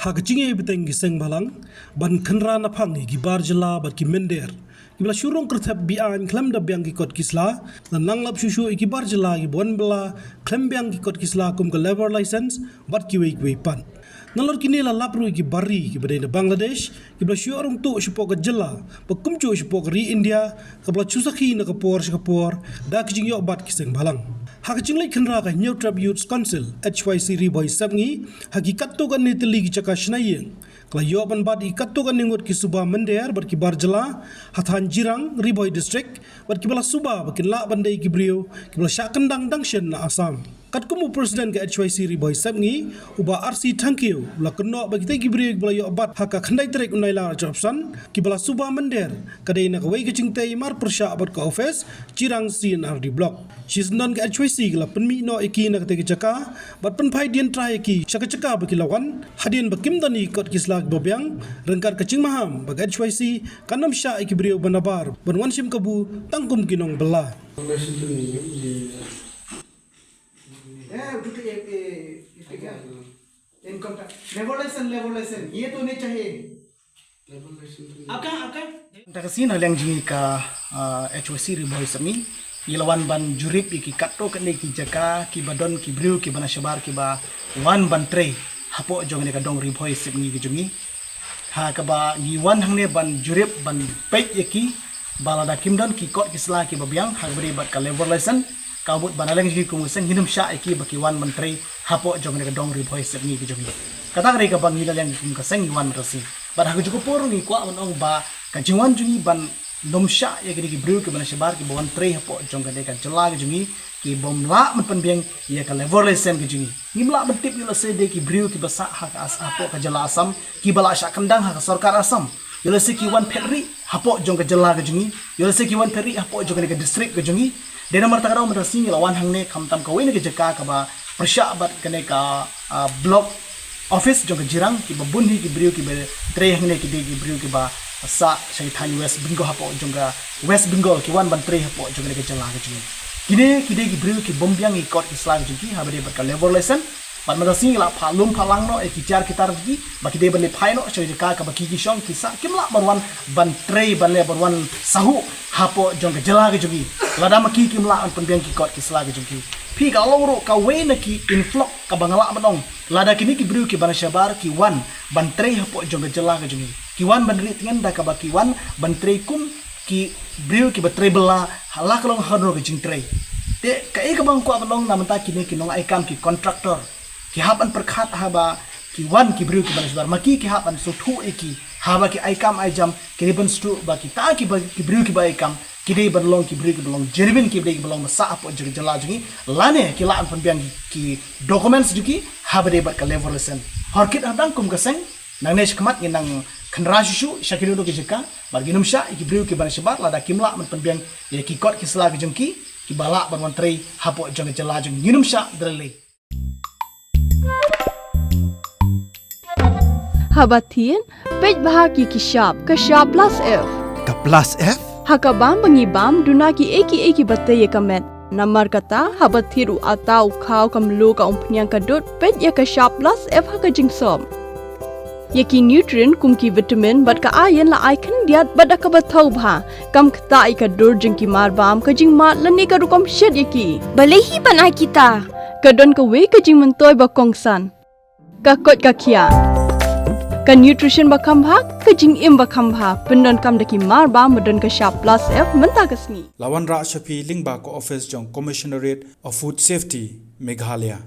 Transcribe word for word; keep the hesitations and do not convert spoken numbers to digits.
Ha ka jingïaibteng ki seng bhalang ban khynra naphang ïa ki bar jylla bad ki mynder kiba la shu rung kyrthep be-aiñ khlem da biang ki kot ki sla, la nang lap shuh shuh ïa ki bar jylla kiba wan bylla khlem biang ki kot ki sla kum ka labour license bad kiwei kiwei pat. Nalor kine la lap ruh ïa ki bar ri kiba dei na Bangladesh kiba la shu ïoh rung tuh shapoh ka jylla ba kumjuh shapoh ka ri India, kaba la shu sakhi na ka por sha ka por da ka jingïoh bat ki seng bhalang. Ha ka jingleit khynra ka Hynñiewtrep Youth Council, H Y C, Ri Bhoi Sepngi ha ki katto katne tylli ki jaka shna ïing, ka la ïoh ban bat ïa ki katto katne ngut ki suba mynder bad ki bar jylla ha thaiñ Jirang, Ri Bhoi District, bad kiba la suba ba kin lah ban dei ki briew kiba la shah kyndang dang shen na Assam. Katkum u President ka H Y C Ri Bhoi Sepngi, u Bah R C Thangkhiew, u la kynnoh ba kitei ki briew kiba la ïoh bat ha ka khyndai tarik u Nailar arhajar arphew san kiba la suba mynder, ka dei na kawei ka jingtei marpyrshah bad ka office Jirang C and R D Block. Shisyndon ka H Y C ka la pynmih noh ïa ki na katei ka jaka bad pynphai dien trai ïa ki sha ka jaka ba ki la wan, hadien ba kim don ïa ki kot ki sla kiba biang, ryngkat ka jingmaham ba ka H Y C kan ym shah ïa ki briew ba nabar ban wan shim kabu tang kum ki nongbylla. ए, उठो तो ये, ये, इसको क्या? Income tax. Labour licence, labour licence, ये तो नहीं चाहिए। आपका, आपका? Mynta ka sngi na liang jong ngi ka, ah, H Y C Ri Bhoi Sepngi, ngi la wan ban jurip ïa ki katto katne ki jaka kiba don ki briew kiba na shabar kiba wan ban trei hapoh jong kane ka dong Ri Bhoi Sepngi ka jong ngi. Ha kaba ngi wan hangne ban jurip ban peit ïa ki ba lada kim don ki kot ki sla kiba biang ha kaba dei bad ka labour license, ka mut ba na liang jong ngi kum ka seng ngin ym shah ïa ki ba ki wan ban trei hapoh jong kane ka dong Ri Bhoi Sepngi ka jong ngi. Kata ka dei kaba ngi na liang kum ka seng ngi wan mynta ka sngi. Bad ha kajuh ka por ngi kwah ban ong ba ka jingwan jong ngi ban ym shah ïa kine ki briew kiba na shabar kiba wan trei hapoh jong kane ka jylla ka jong ngi, ki bym lah ban pynbiang ïa ka labour license ka jong ngi. Ngim lah ban tip ïoh lehse dei ki briew kiba sah ha ka as-, hapoh ka jylla Assam, kiba la shah kyndang ha ka sorkar Assam. Ïoh lehse ki wan phet rieh hapoh jong ka jylla ka jong ngi. Ïoh lehse ki wan phet rieh hapoh jong kane ka district ka jong ngi. Dei namar kata ka daw mynta ka sngi ngi la wan hangne khamtam kawei na ka jaka kaba pyrshah bad kane ka, ah, block office jong ka Jirang, kiba bun hi ki briew kiba trei hangne ki dei ki briew kiba sah sha ki thaiñ West Bengal hapoh jong ka West Bengal, ki wan ban trei hapoh jong kane ka jylla ka jong ngi. Kine ki dei ki briew ki bym biang ïa ki kot ki sla ka jong ki haba dei bad ka labour license. Bad mynta ka sngi ngi la phah lum phah lang noh ïa ki tiar ki tar jong ki ba ki dei ban leit phai noh sha ka jaka kaba ki ki shong ki sah, kim lah ban wan ban trei ban leit ban wan sahuh hapoh jong ka jylla ka jong ngi lada ma ki kim lah ban pynbiang ki kot ki sla ka jong ki. Phi, ka long ruh kawei na ki influx kaba nga lah ban ong, lada kine ki briew kiba na shabar ki wan ban trei hapoh jong ka jylla ka jong ngi, ki wan ban rieh tngen da kaba ki wan ban trei kum ki briew kiba trei bylla ha la ka long ha kano ka jingtrei. Te kaei kaba nga kwah ban ong, na mynta kine ki nong ai kam, ki contractor, ki hap ban pyrkhat haba ki wan ki briew kiba na shabar, ma ki ki hap ban sngewthuh ïa ki haba ki ai kam ai jam, ki dei ban sngewthuh ba kita kiba, ki briew kiba ai kam ki dei ban long ki briew kiba long genuine, ki dei kiba long ba sah hapoh jong ka jylla jong ngi, lane ki lah ban pynbiang ki, ki documents jong ki haba dei bad ka labour license. Hor kit hadang kum ka seng, nangne shakhmat ngin nang khynra shuh shuh sha kino kino ki jaka bad ngin ym shah ïa ki briew kiba na shabar lada kim lah ban pynbiang ïa ki kot ki sla ki jong ki kiba lah ban wan trei hapoh jong ka jylla jong ngi, ngin ym shah da lei lei. Haba thied, peit bha ïa ki shap, ka shap plus F. Ka plus F? Ha ka bam ba ngi bam, duna kiei kiei kiba tei ïa ka met. Namar kata, haba thied u atta, u khaw, ka mluh, ka umphniang, ka dud, peit ïa ka shap plus F ha ka jingsop. Ïa ki nutrient kum ki vitamin bad ka iron la ai khyndiat bad da kaba thaw bha. Kam ktah ïa ka dur jong ki marbam, ka jingmad lane ka rukom shet ïa ki. Balei hi ban ai kita? Ka don kawei ka jingmyntoi ba kongsan. Ka koit ka khiah. Ka nutrition ba kham bha, ka jingim ba kham bha. Pyndonkam da ki marbam ba don ka shap plus F mynta ka sngi. La wanrah sha phi lyngba ka office jong Commissionerate of Food Safety, Meghalaya.